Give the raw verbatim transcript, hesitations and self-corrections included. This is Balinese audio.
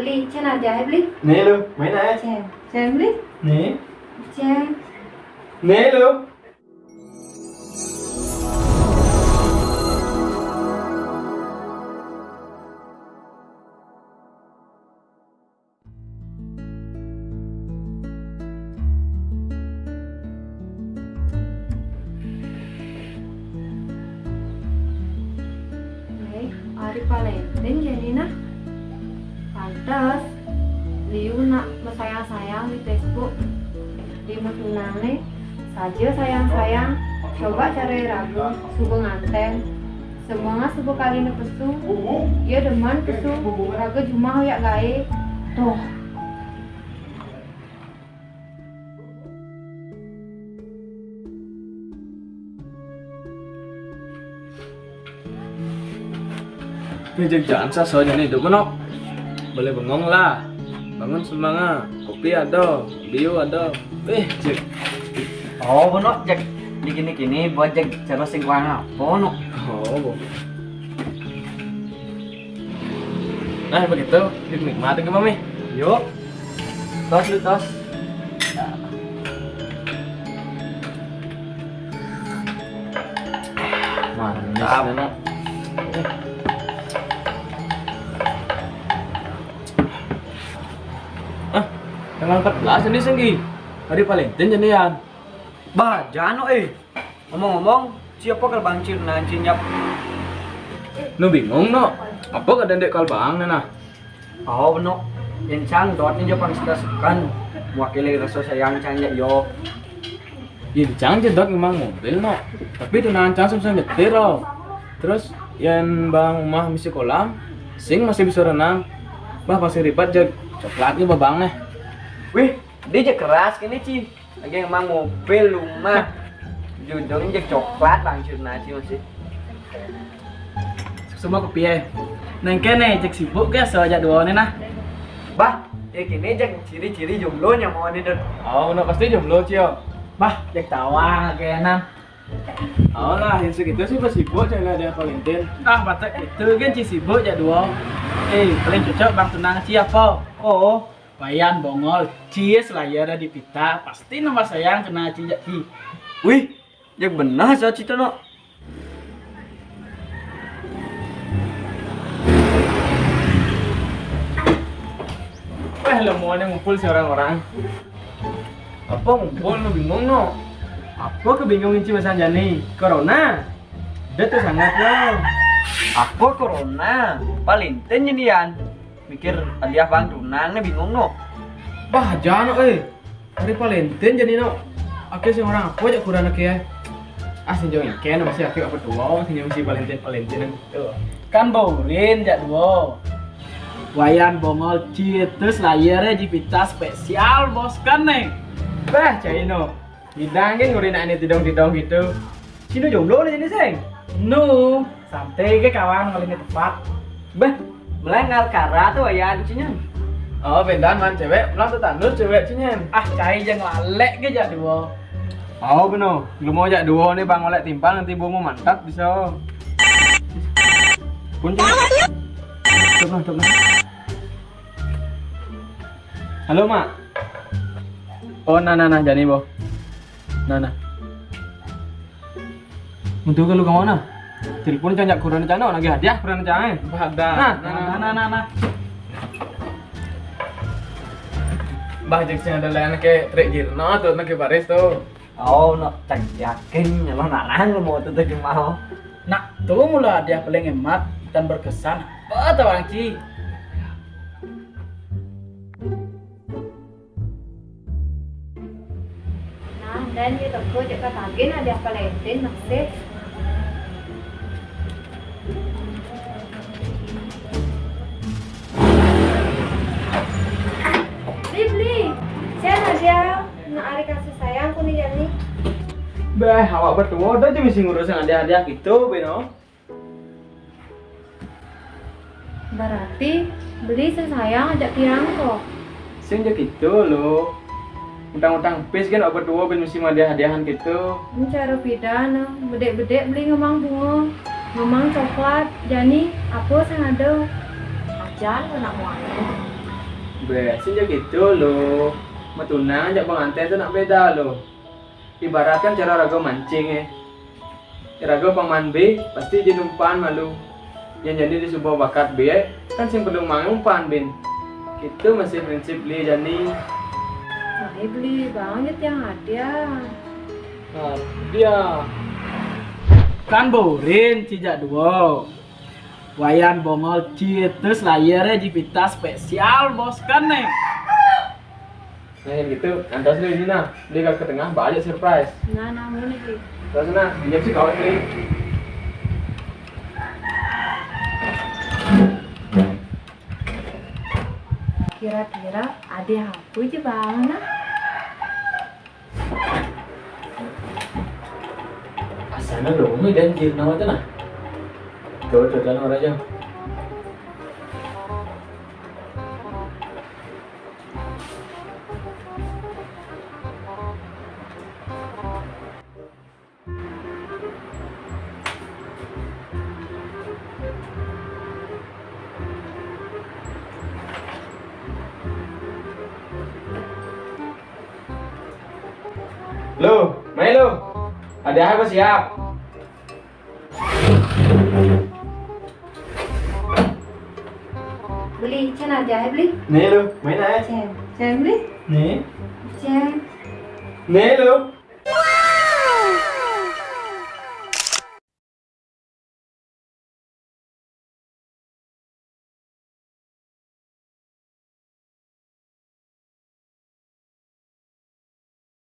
Cen aja ya, Beli. Nih lu, main aja. Cen, Cen, Beli. Nih. Cen. Nih lu. Nih, ari Valentine jani nah. Pantes, liu nak mesayang-sayang di Facebook. Di tunang nih, saja sayang-sayang. Coba cari ragu, suba nganten. Semua suba kali ne pesu. Ia demen pesu, raga jumah hoyak gae. Tuh. Ni jeg jangan sa so jani idup mano. Boleh bengong lah. Bangun semanga. Kopi ada, biu ada. Eh, jeg. Oh, mano jeg. Di kini-kini buat jeg cara sing kurang apa, no? Oh, bo. Nah, begitu. Nikmati ke mami. Yuk. Tos lu, tos. Manis, Mantap. Enak. Ah, tanggal empat belas ini, Senggi. Hari Valentine jani, Yan. Bah, jano, eh. Ngomong-ngomong, siapa kalau bangcir nanci nyap? Nu bingung, no. Apa kada ndek kal bang, nah? Oh, no. Yang cang dot ni je pang suka sukan. Wakili rasa sayang cang ya, yo. Yang cang je dot memang mobil, no. Tapi tunangan cang susah nyetir, oh. Terus, yang bang rumah misi kolam, sing masih bisa renang. Bah, pasti ribat je coklatnya babang, nih. Wih, dia je keras kini, Ci. Lagi emang mobil, rumah. Jujur, injek coklat, bangcir nanci masih. Semua kopi, eh. Nengke nih, cek sibuk ke, so ajak dua nih, nah. Bah, ya kini cek ciri-ciri jomblo nyamuk ini, Dut. Oh, no, pasti jomblo, Cio. Bah, cek tawang, kayak nan. Oh lah, yang segitu sih pas sibuk, cek ada Valentine. Ah, batak itu kan ci sibuk, cek dua. Eh, paling cocok bang tunang ci apa? Oh, Wayan Bongol, cie selayar di pita, pasti nama sayang kena cie jak ti. Wih, jak benar sa cita, no. Eh, lemo ni ngumpul si orang-orang. Apa ngumpul, no bingung, no? Apa kebingungan ci masa jani? Corona? Dia tuh sangat, no. Apa corona? Valentine jani, Yan. Mikir hadiah bang tunang ni bingung, no. Bah, jano, eh. Hari Valentine jani, no. Ake sing orang apa jak kurang ake, eh. Ah, sinjong ikan, masih ake apa tua, sinjong si Valentine, Valentine itu. Kan baurin jak dua. Wayan Bongol, citus layar, eh, di pita spesial, bos kan, nih. Bah, cai, no. Bidang kan ngurin ane tidong-tidong gitu. Cino jomblo nih ini, Seng. Nu, santai ke kawan, kali ini tepat. Beh, melengah kara tuh ya cinyen. Oh, bendan man cewek, pulang tuh tandus cewek cinyen. Ah, cai jeng lalek ke jak dua. Oh, bener. Lu mau jak dua nih, Bang, oleh timpal nanti bungu mantap bisa. Kunci. Coba, coba. Halo, Mak. Oh, nah, nah, nah, jani, Bo. Nah, nah. Untuk ke lu ke mana? Telepon canjak kurang cano, lagi hadiah kurang cano. Pada. Nah, nah, nah, nah, nah, nah. Bah, jek sing ada lain ke trek Girno tuh, nak ke baris tuh. Oh, nak cang yakin nyelon narang lu mau tuh tuh mau. Nak, tuh mula hadiah paling hemat dan berkesan. Apa tuh, Bang Ci? Nah, dan kita ko je ka tagen ada apa lain tin maksud. Beli, beli. Saya ada nak ari kasih sayang ku nih, Jani. Bah, awak bertuah dah je mesti ngurus yang hadiah-hadiah gitu, Beno. Berarti beli sing sayang ajak tiang kok. Sing je gitu lo. Utang-utang pis kan obat dua ben mesti hadiah-hadiahan gitu. Cara pidana, bedek-bedek beli ngemang bunga, ngemang coklat, jani apa sing ada. Ajan anak muanya. Beh, sing ja gitu lo. Matunang jak pengantin tu nak beda lo. Ibaratkan cara raga mancing eh. Raga paman be, pasti jadi umpan malu. Yang jani disuba bakat be eh, kan sing perlu mang umpan bin. Itu masih prinsip beli jani. Nah, beli banget yang ada. Nah, dia. Kan borin cijak dua. Wayan bongol citus layarnya jipita spesial bos kan nih. Nah, yang gitu, antas dulu ini nah. Beli ke tengah, balik surprise. Nah, nah, mana sih? Terus nah, pinjam sih kau ini. Kira-kira ada apa aja bang nah? Asana dong, ini dan jir nama tuh nah. Coba coba nama raja. Lo, main lo. Ada apa siap? Beli, cen aja ya beli. Nih lo, main aja. Cen, cen beli. Nih. Cen. Nih lo.